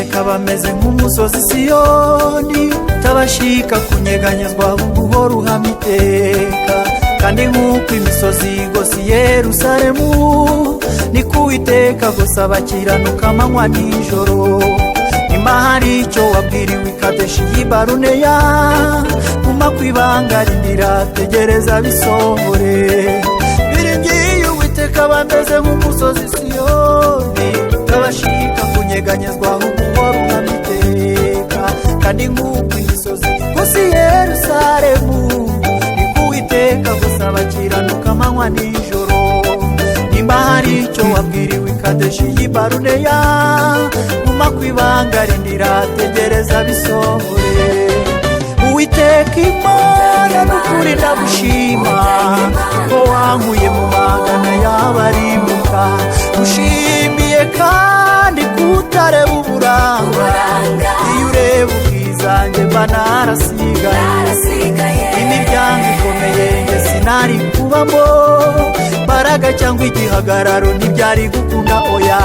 Uwiteka bameze nk'umusozi Siyoni, utabashika kunyeganyezwa guhora uhamya iteka. Kandi nk'uko imisozi igose i Yerusalemu, niko Uwiteka gusa bakiranuka amanywa nijoro. Nimba hari icyo wabwiriwe i Kadeshi y'i Baruneya, guma ku ibanga, rindira, tegereza bisohore. Biringiye Uwiteka bameze nk'umusozi Siyoni, utabashika kunyeganyezwa guhora uhamya iteka. Kandi nk'uko imisozi igose i Yerusalemu, niko Uwiteka gusa bakiranuka amanywa nijoro. Nimba hari icyo wabwiriwe i Kadeshi y'i Baruneya, guma ku ibanga, rindira, tegereza bisohore. Uwiteka Imana, n'ukuri ndagushima ko wankuye mu magana y'abarimbuka. Ushimiye kandi kutareba uburanga, iyo ureba ubwizanjye mba narasigaye. Imiryango ikomeye njye sinari kubamo, mbaraga cyangwa igihagararo ntibyari gukunda, oya.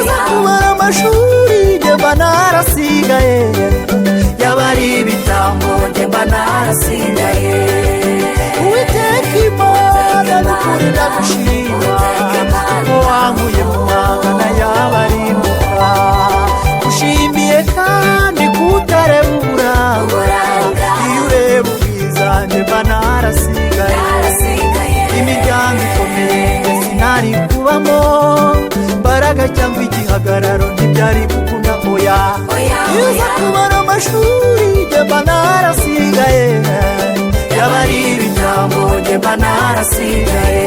Iza kubara amashuri njye mba narasigaye, yaba ari ibitambo njye mba narasigaye. Uwiteka Imana, n'ukuri ndagushima ko wankuye mu magana y'abarimbuka. Ushimiye kandi kutareba uburanga, iyo ureba ubwiza njye mba narasigaye. Imiryango ikomeye njye sinari kubamo, mbaraga cyangwa igihagararo ntibyari gukunda, oya. Iza kubara amashuri njye mba narasigaye, yaba ari ibitambo njye mba narasigaye.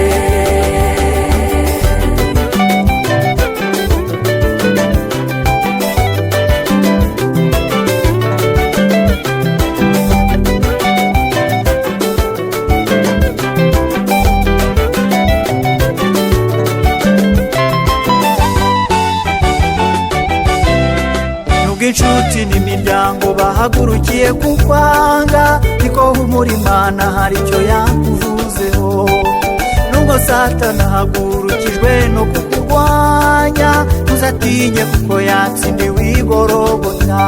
Nubwo inshuti n'imiryango bahagurukiye kukwanga, niko humura, Imana hari icyo yakuvuzeho. Nubwo Satana ahagurukijwe no kukurwanya, ntuzatinye kuko yatsindiwe i Gorogota.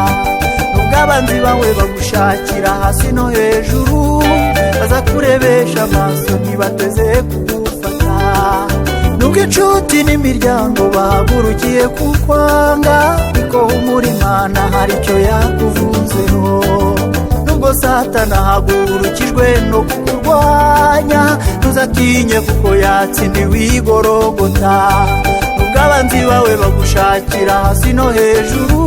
Nubwo abanzi bawe bagushakira hasi no hejuru, bazakurebesha amaso ntibateze kugufata. Nubwo inshuti n'imiryango bahagurukiye kukwanga, niko humura, Imana hari icyo yakuvuzeho. Nubwo Satana ahagurukijwe no kukurwanya, ntuzatinye kuko yatsindiwe i Gorogota. Nubwo abanzi bawe bagushakira hasi no hejuru,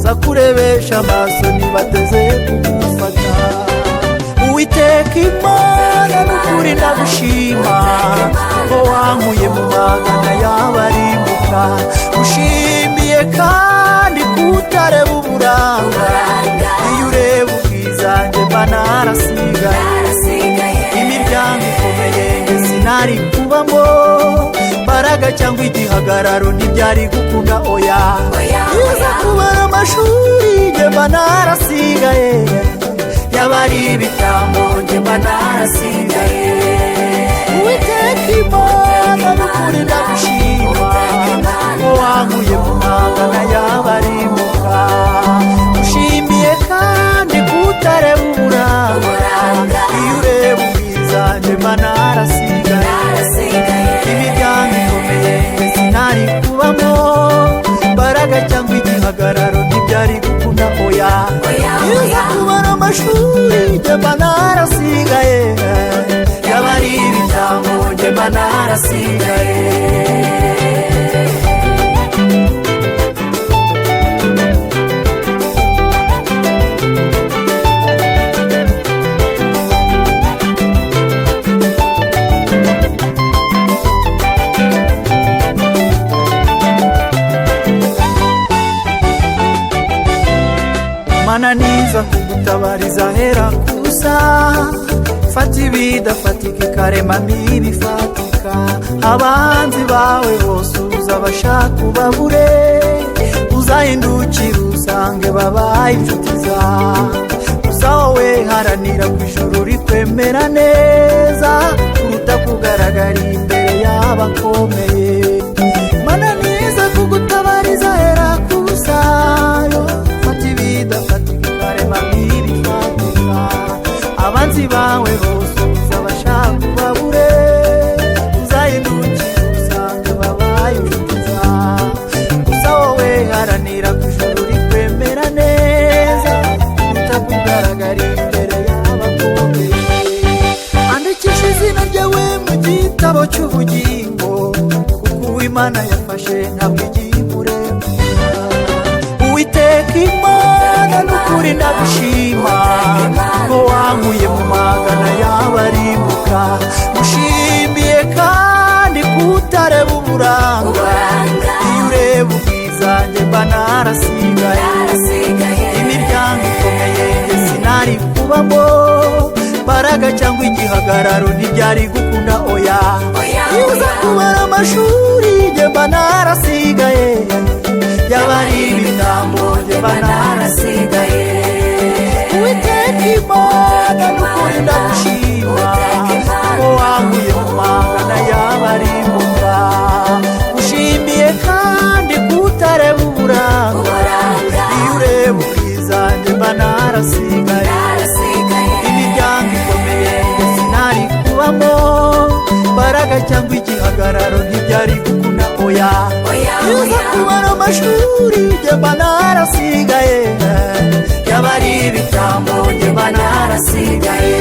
zakurebesha amaso ntibateze kugufata. Uwiteka Imana, n'ukuri ndagushima ko wankuye mu magana y'abarimbuka. Ushimiye kandi kutareba uburanga, iyo ureba ubwiza njye mba narasigaye. Imiryango ikomeye njye sinari kubamo, mbaraga cyangwa igihagararo ntibyari gukunda, oya. Iza kubara amashuri njye mba narasigaye, yaba ari ibitambo njye mba narasigaye. Uwiteka Imana, n'ukuri ndagushima ko wankuye mu magana y'abarimbuka. Ushimiye kandi kutareba uburanga, iyo ureba ubwiza njye mba narasigaye. Imiryango ikomeye njye sinari kubamo, mbaraga cyangwa igihagararo ntibyari gukunda, oya. Iza kubara amashuri njye mba narasigaye, yaba ari ibitambo njye mba narasigaye. Mana niza kugutabariza hera kusa, fata ibidafatika ikaremamo ibifatika. Abanzi bawe bose uzabashaka ubabure, uzahindukira usange babaye inshuti zawe. Gusa wowe haranira ku ijuru rikwemera neza kuruta kugaragara imbere y'abakomeye. Mana niza kugutabariza hera kusa. Imana yafashe ntabwo igiye imurekura. Uwiteka Imana, n'ukuri ndagushima ko wankuye mu magana y'abarimbuka. Ushimiye kandi kutareba uburanga. Uburanga. Iyo ureba ubwiza njye mba narasigaye. Narasigaye. Imiryango ikomeye njye sinari kubamo, mbaraga cyangwa igihagararo ntibyari gukunda, oya. Oya, Iyo uza oya. kubara amashuri njye mba narasigaye, yaba ari ibitambo njye mba narasigaye. Uwiteka Imana, n'ukuri ndagushima ko wankuye mu magana y'abarimbuka. Ushimiye kandi kutareba uburanga. Uburanga. Iyo ureba ubwiza njye mba narasigaye. Narasigaye. Imiryango ikomeye njye sinari kubamo, mbaraga cyangwa igihagararo ntibyari gukunda, oya. Oya, Iyo uza oya. kubara amashuri njye mba narasigaye, yaba ari ibitambo njye mba narasigaye.